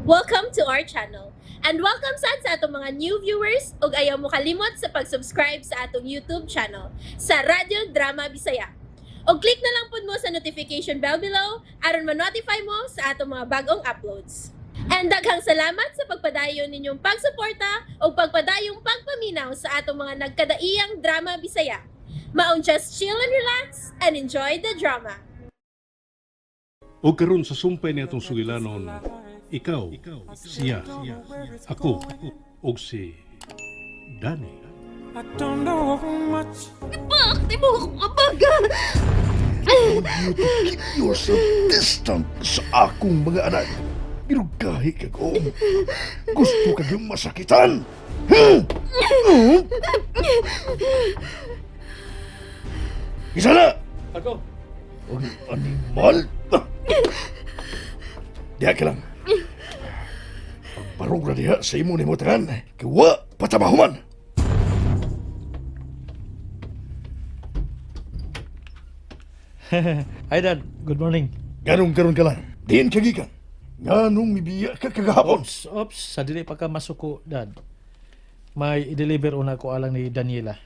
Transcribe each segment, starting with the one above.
Welcome to our channel. And welcome sad sa atong mga new viewers ug ayaw mo kalimot sa pag-subscribe sa atong YouTube channel sa Radyo Drama Bisaya. Og click na lang pud mo sa notification bell below aron ma-notify mo sa atong mga bagong uploads. And daghang salamat sa pagpadayon ninyong pagsuporta ug pagpadayong pagpaminaw sa atong mga nagkadaiyang drama Bisaya. Maong just chill and relax and enjoy the drama. O karon sa sumpay ni atong sugilanon, ikaw, siya, ako, og si Danny. I don't know much. Bakit mo ako kabaga? Keep yourself distant sa akong mga anak. Pero gahi ka ko. Gusto ka yung masakitan. Hmm? Hmm? Isa na! Ako? Ang animal! Diha ka lang. Pagbarog na diha sa imo ni mo tanan, kiwa patamahuman! Hi Dad, good morning. Ganong karon ka lang. Diin ka gikan. Nganong mibiya ka kagahapon. Ops, ops, sa dili pa ka masuko, Dad. May i-deliver una ko alang ni Daniela.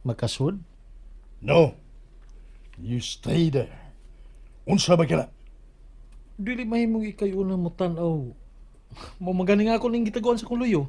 Magkasud? No. You stay there. Unsa ba ka na? Dili mahimong ikay una mo tan-aw. Mo maganing ako ning gitaguan sa kuluyo.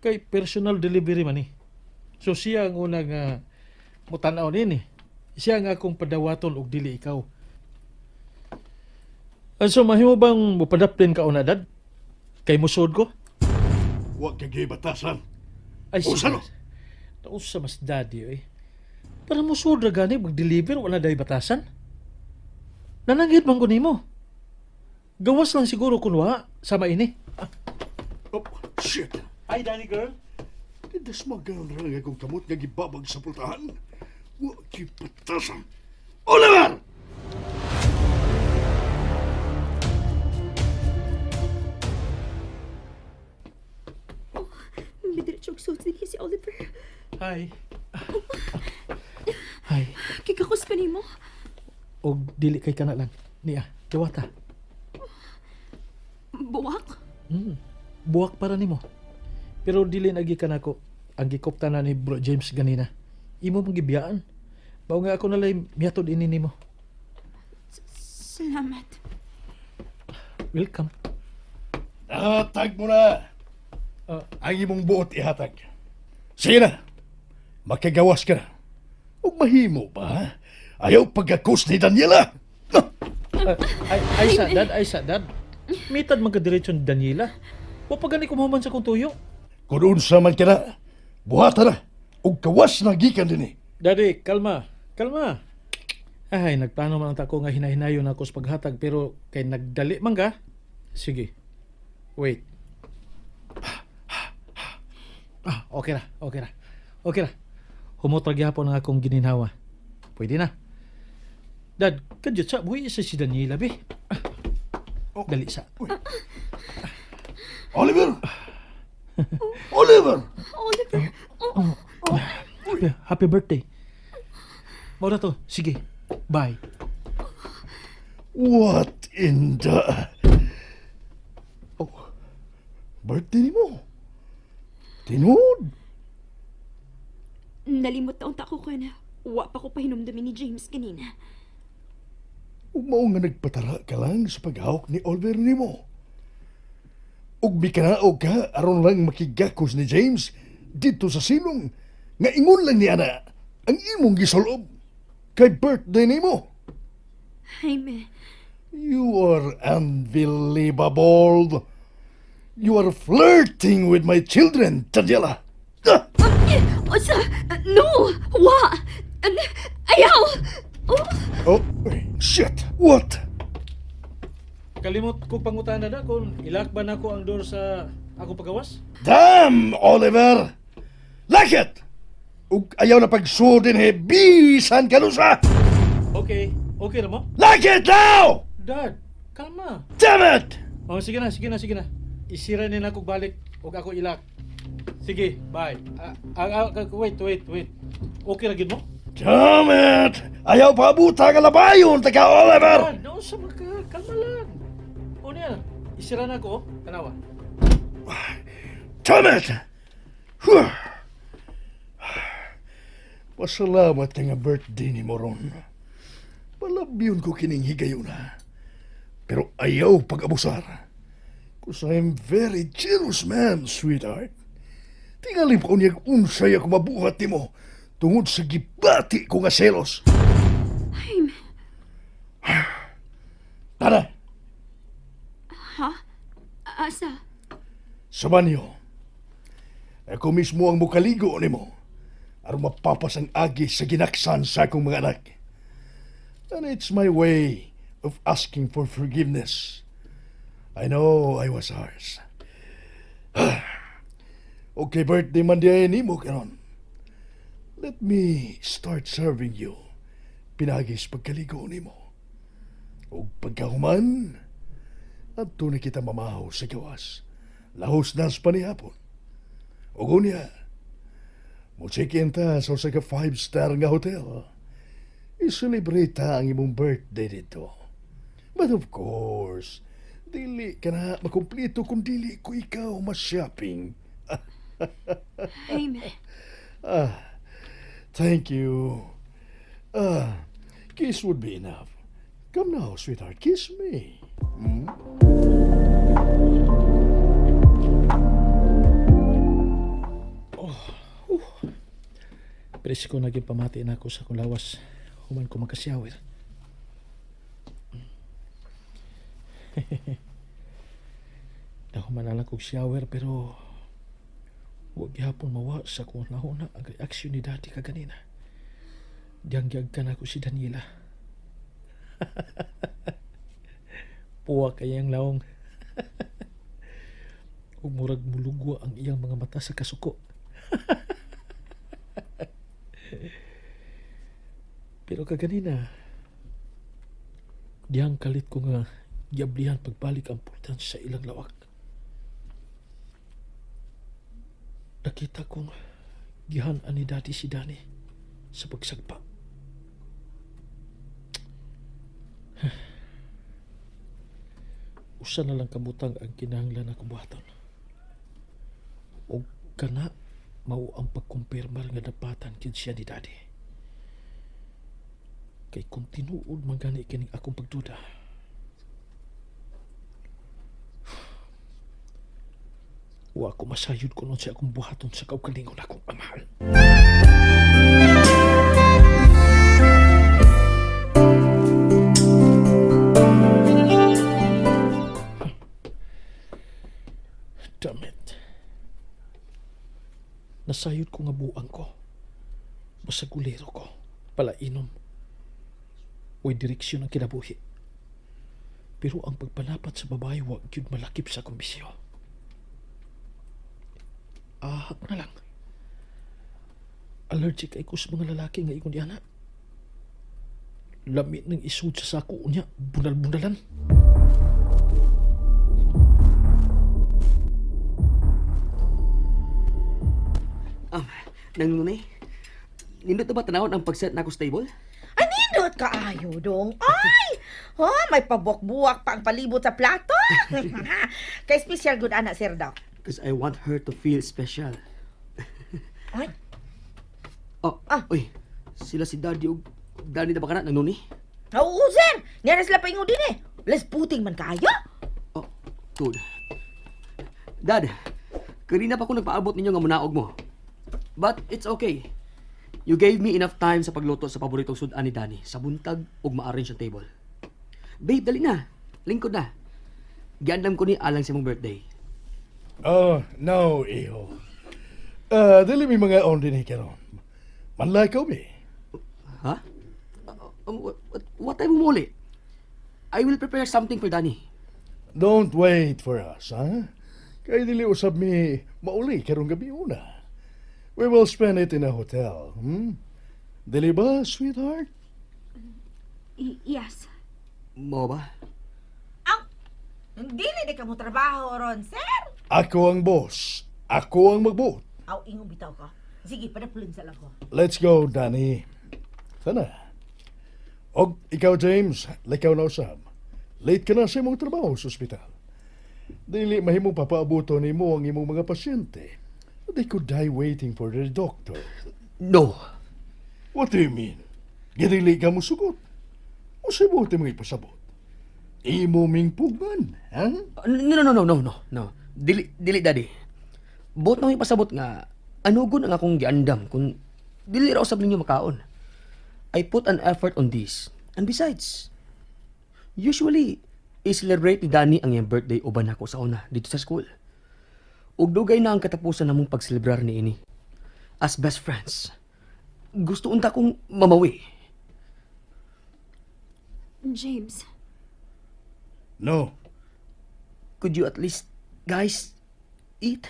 Kay personal delivery man ni. So siya ang una nga mo tan-aw nini. Siya ang akong padawaton og dili ikaw. So mahimo bang mupadaplin ka una, Dad? Kay musod ko? Wa ka gibatasan. Ay, Usa no? Nausa mas daddy, eh. Para mo sudra gani, mag-deliver, wala dahil batasan. Nananghit man ko nimo. Gawas lang siguro kunwa, sama ini. Oh, shit. Ay, daddy girl. Gidasmagan ra nga akong kamot nga gibabag sa pultahan. Wa gibatasan. Oliver! Midiretso og suot dinhi si Oliver. Hi. Hi. Kigakos pa nimo. Og dili kay kana lang. Niya, dawata. Buwak. Buwak para nimo. Pero dili nagi ka nako. Ang gikopta na ni Bro James ganina. Imo mong gibiyaan. Bao nga ako nalay mihatod ini nimo. Salamat. Welcome. Natag mo na. Ah. Ang imong buot ihatag. Sige na. Makagawas ka na. Ug mahimo ba? Ayaw pagkakos ni Daniela. Ah, Ay, ay sa dad, ay sa dad. Mitad man ka diretso ni Daniela. Wa pa gani kumuman sa kong tuyo. Kung unsa man ka na, buhata na. Ug kawas na gikan dinhi. Daddy, kalma. Kalma. Ay, nagplano man ang tako nga hinahinayon ako sa paghatag pero kay nagdali man ka. Sige. Wait. Ah, okay ra, okay ra. Okay ra. Humot ra gyapon ang akong gininhawa. Pwede na. Dad, kadyot sa buhi sa si Daniela be. Ah, dali sa. Oliver! Oliver! Oliver. Oh, Happy birthday. Mao na to. Sige. Bye. What in the... Oh, birthday ni mo. Tinuod. Nalimot na unta ko kana. Wa pa ko pahinumdumin ni James kanina. Ug mao nga nagpatara ka lang sa paghawak ni Oliver nimo. Ug mikanaog ka aron lang makigakos ni James didto sa silong nga ingon lang ni ana ang imong gisulob kay birthday nimo. Jaime, You are unbelievable. You are flirting with my children, Daniela. Ah! Unsa? No! Wa! Ayaw! Oh, Oh, shit. What? Kalimot ko pangutana na kung ilakban ako ang door sa akong pagawas. Damn, Oliver! Like it! Ug ayaw na pagsudin he, bisan ka sa! Okay. Okay na mo? Like it now! Dad, kalma. Damn it! Oh, sige na, sige na, sige na. Isira ni na akong balik ug ako ilak. Sige, bye. Wait, wait, wait. Okay ra gid mo? Damn it! Ayaw pa abuta ka labayon, taga Oliver! Dad, no, sa ka, kalma lang. O niya. Isira na ako, oh. Tanawa. Damn it! Huh. Pasalamat ka nga birthday ni Moron. Palabyon ko kining higayuna. Pero ayaw pag-abusar. 'Cause I'm very jealous man, sweetheart. Tingali pa unyag unsay ako mabuhat nimo tungod sa gibati ko nga selos. Jaime, Tara, ha? Asa? sa banyo. Ako mismo ang mukaligo nimo aron mapapas ang agi sa ginaksan sa akong mga anak. And it's my way of asking for forgiveness. I know I was harsh. Okay, birthday man diay nimo karon. Let me start serving you. Pinagis pagkaligo nimo. Ug pagkahuman, adto na kita mamahaw sa gawas. Lahos nas panihapon. Ug unya, mo check-in ta sa usa ka five-star nga hotel. I-celebrate ta ang imong birthday dito. But of course, dili ka na makumplito kung dili ko ikaw ma-shopping. Jaime, Thank you. Ah, kiss would be enough. Come now, sweetheart, kiss me. Presko naging pamati na ako sa akong lawas. Human ko magka-shower. Nahuman na lang kog shower, pero wag gihapon mawa sa akong nahuna ang reaksyon ni Daddy kaganina. Diyang ka na ako si Daniela. Puwa kayang laong. Ug murag mulugwa ang iyang mga mata sa kasuko. Pero kaganina, diyang kalit ko nga giablihan pagbalik ang pultan sa ilang lawak. Nakita kong gihan-an ni Daddy si Danny sa pagsagpa. Usa na lang kabutang ang kinahanglan ako buhaton. Og kana mao ang pagkumpirmar nga dapatan kin siya ni Daddy. Kay kung tinuod man gani kining akong pagduda, wa ko masayod kuno sa akong buhaton sa kaugalingon akong amahan. Damn it. Nasayod ko nga buang ko. Basta gulero ko. Palainom. Way direksyon ang kinabuhi. Pero ang pagpalapat sa babae wa gyud malakip sa akong bisyo. Ahak na lang. Allergic ay ko sa mga lalaki nga ingon diana. Lami ng isud sa sako niya, bunal-bunalan. Nang nunay, nindot na ba tanawon ang pagset na ako sa table? Ay, nindot kaayo dong. Ay! Oh, may pabuak-buak pa ang palibot sa plato. Kay special good ana, sir daw. Because I want her to feel special. Ay, Oh, Ah. uy, sila si Daddy og Danny na ba kana nang nuni? Oo, sir. Niya na sila paingon din eh. Les puting man kaayo. Oh, good. Dad, kanina pa ko nagpaabot ninyo nga munaog mo. But it's okay. You gave me enough time sa pagluto sa paboritong sudan ni Danny sa buntag ug ma-arrange ang table. Babe, dali na. Lingkod na. Giandam ko ni alang sa imong birthday. Oh, no, iho. Ah, dili mi mga on din karon. Manlakaw mi. Ha? What time mo muli? I will prepare something for Danny. Don't wait for us, ha? Kay dili usab mi mauli karong gabi una. We will spend it in a hotel? Dili ba, sweetheart? Yes. Mo ba? Ang, dili di ka mo trabaho ron, sir. Ako ang boss. Ako ang magbuot. Aw, ingon bitaw ka. Sige, padapulin sa lang ko. Let's go, Danny. Sana. Og ikaw, James, likaw na usab. Late ka na sa imong trabaho sa ospital. Dili mahimong papaabuto nimo ang imong mga pasyente. They could die waiting for their doctor. No. What do you mean? Gidili ka mo sugot. Unsay buot imong ipasabot? Imo ming pugan, ha? No, no, no, no, no, no. Dili, dili, Daddy. Buot nang ipasabot nga, anugon ang akong giandam kung dili ra usab ninyo makaon. I put an effort on this. And besides, usually, i-celebrate ni Danny ang iyang birthday uban nako sa una dito sa school. Ug dugay na ang katapusan namong pagselebrar niini. As best friends, gusto unta kong mamawi. James, No. Could you at least, guys, eat?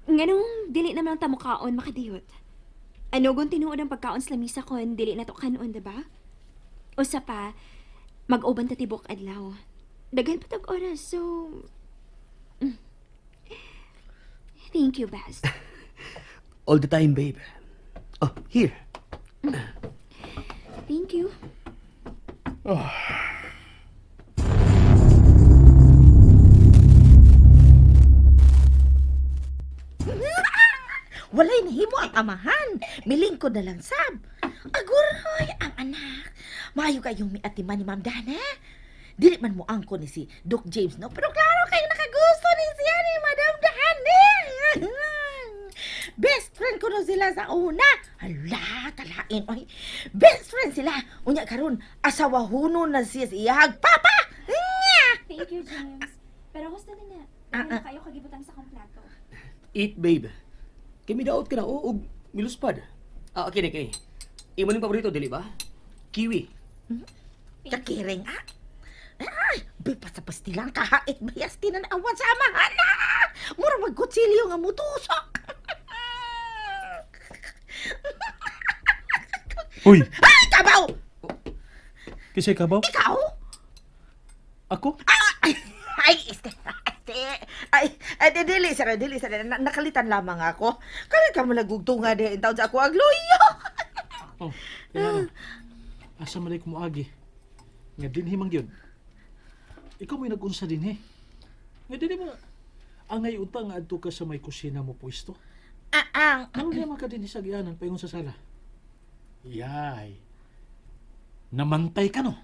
Nganong dili naman ta mukaon makadiyot. Ano gun tinuod ang pagkaon sa lamisa kon dili na to kanon, diba? Usa pa, mag-uban ta tibok adlaw. Daghan pa tag oras, so... Thank you, Best. All the time, babe. Oh, here. Thank you. Walay nahimo ang amahan. Milingkod na lang sab. Aguroy ang anak. Maayo kayong miatiman ni Ma'am Dana. Dili man mo angko ni si Doc James, no? Pero klaro kayo nakagusto ni siya ni Madam Dana. Best friend ko no sila sa una. Hala, kalain. Oy, best friend sila. Unya karon asawa huno na siya sa iyahag papa. Nya! Thank you, James. Pero gusto na na. Ah, ah. kayo kagibutang sa akong plato. Eat, babe. Kay midaot ka na, oh, og miluspad. Ah, okay, okay. Imo ning paborito, dili ba? Kiwi. Kakiring, ah. Ay, bipa sa pastilang kahait bayas tinanawan sa amahan na. Mura magkutsilyo nga mutusok. Uy, Ay, kabaw! kisay ka ba? Ikaw? Ako? Ay, ay, este, este, ay, ay, di, dili, sir, dili, sir, nakalitan lamang ako. Kalit ka mo nagugtunga di, in taon sa ako agluyo. Oh, kaya ano. Asa man ko moagi. Nga dinhi man gyud. Ikaw may nag-unsa dinhi. Nga dinhi mo angay utang nga adto ka sa may kusina mo pwesto. Ah, ang, Ano niya man ka dinhi sa gianan paingon sa sala? Yay. Namantay ka no.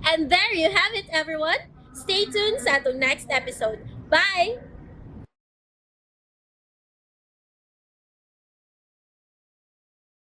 And there you have it, everyone. Stay tuned sa atong next episode. Bye!